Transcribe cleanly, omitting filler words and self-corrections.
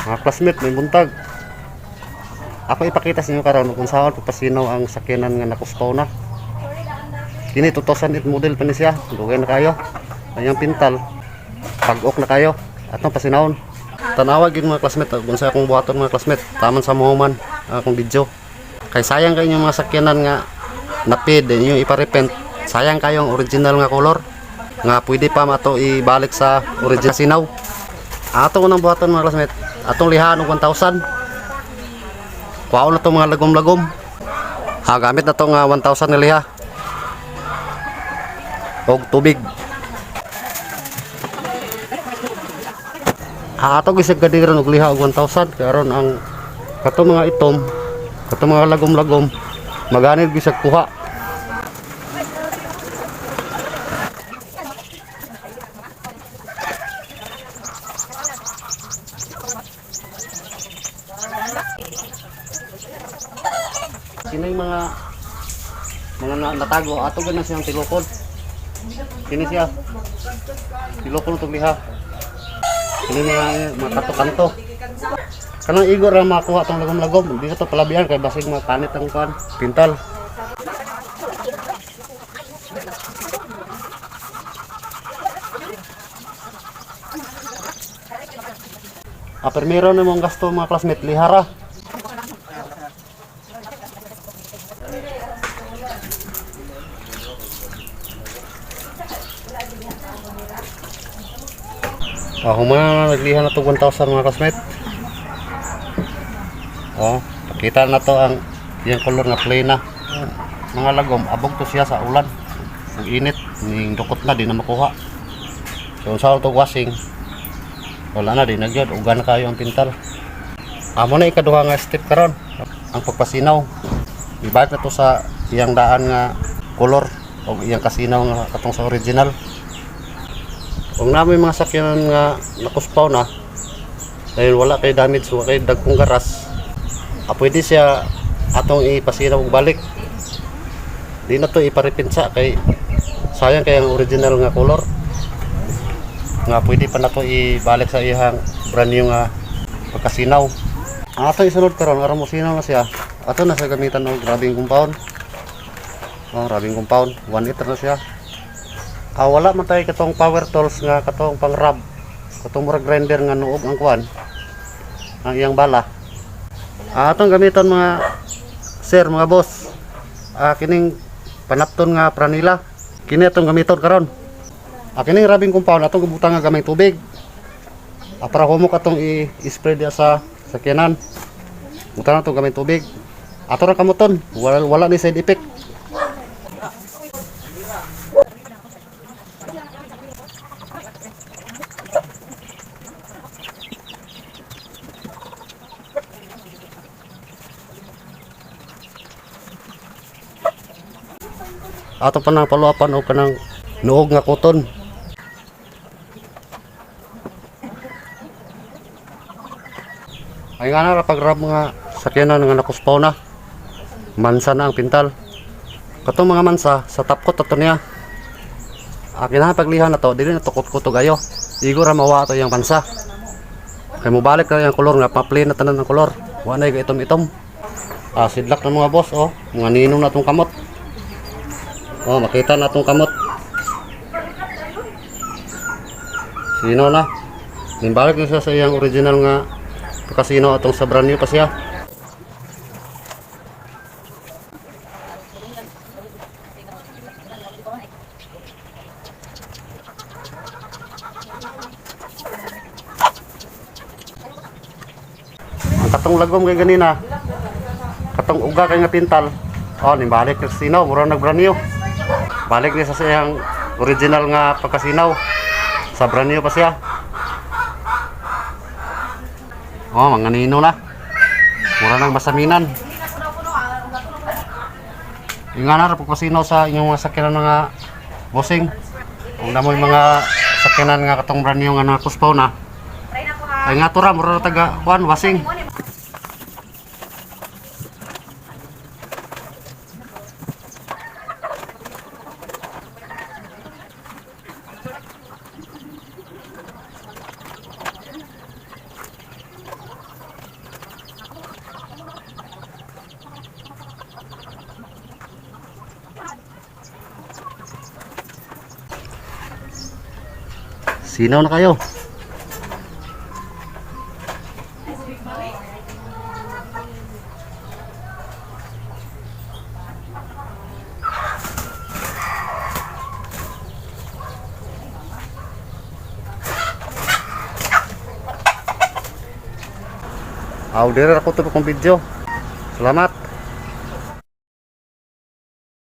Mga classmate, may buntag. Ako ipakita sa inyo karon kung saan pagpasinaw ang sakyanan nga nakuspaw na. Kini 2008 model pa ni siya. Dugay na kayo. Ayang pintal. Pag-ok na kayo. Atong pasinawon. Tanawa gyud, mga classmate, kung sa akong buhaton, mga classmate. Taman sa mohuman ang akong video. Kay sayang kayo yung mga sakyanan nga napid inyo iparepent. Sayang kayo ang original nga color nga pwede pa mato ibalik sa original sinaw. Ato unang buhaton, mga classmate. Atong lihaan og 1,000. Kuhaon na to mga lagom-lagom. Ha, gamit na to nga 1,000 nga liha. Og tubig. Ha, ato gisag kadiran og liha og 1,000 karon ang kato mga itom, kato mga lagom-lagom, maganit gisag kuha. Kini yung mga natago ato gana siyang tilukon. Kini siya. Tilukon itong liha. Kini mga kanto-kanto. Kanang igor ra makuha tong lagom-lagom. Hindi na to palabian kay basig mapanit ang kuan, pintal. Ah, primero na mong gasto, mga classmate, lihara. Ah, humana na nagliha na to 1,000, mga classmate. Oh, pakita na to ang iyang color nga plain na. Mga lagom, abog to siya sa ulan. Ug init, ning dukot na di na makuha. So sa to washing, wala na di na gyud, uga na kayo ang pintal. Amo na ikaduha nga step karon, ang pagpasinaw. Ibalik na to sa iyang daan nga color o iyang kasinaw nga katong sa original. Kung namin mga sakyanan nga nakuspaw na, dahil wala kay damage, wala kay dagkong garas, ah, pwede siya atong ipasinaw og balik. Di na to iparipinsa kay sayang kay ang original nga color. Nga pwede pa na to ibalik sa iyang brand new nga pagkasinaw. Ang ato isunod karon aron mo sinaw na siya. Ato na siya gamitan og rubbing compound. Oh, rubbing compound, 1 liter na siya. Ah, wala man tayo katong power tools nga katong pang rub. Katong murag grinder nga nuog ang kuan. Ang iyang bala. Ah, atong gamiton, mga sir, mga boss. Ah, kining panapton nga pranila. Kini atong gamiton karon. Ah, kining rubbing compound atong gibutang nga gamay tubig. Ah, para humok atong i-spray diya sa sakyanan. Butang atong gamay tubig. Ato ra kamuton, wala ni side effect. Ato pa nang paluapan og kanang nuog nga cotton. Ay nga na pag rub mga sakyanan nga nakuspaw na. Mansa na ang pintal. Katong mga mansa sa top coat ato niya. Ah, kinahanglan pagliha na to, dili na to kut-kut ayo. Igo ra mawa ato iyang pansa. Kay mobalik na iyang kolor nga pa-plain na tanan ang kolor. Wa na itom-itom. Ah, sidlak na, mga boss, oh. Mga ninong na tong kamot. Oh, makita na tong kamot. Sino na? Nimbalik na siya sa iyang original nga pagkasino atong sa brand new pa siya. Ang katong lagom kay ganina, katong uga kay nga pintal. Oh, nimbalik na sa sinaw, mura nag brand new. Balik niya sa iyang original nga pagkasinaw. Sa brand new pa siya. Oh, mga nino na. Mura nang masaminan. Yung nga na, pagpasinaw sa inyong mga sakyanan, mga bossing. Kung na mo yung mga sakyanan nga katong brand new nga nakuspaw na. Ay nga to ra, mura na taga kuan, wasing. Sinaw na kayo. Aw, dire ako to kong video. Salamat.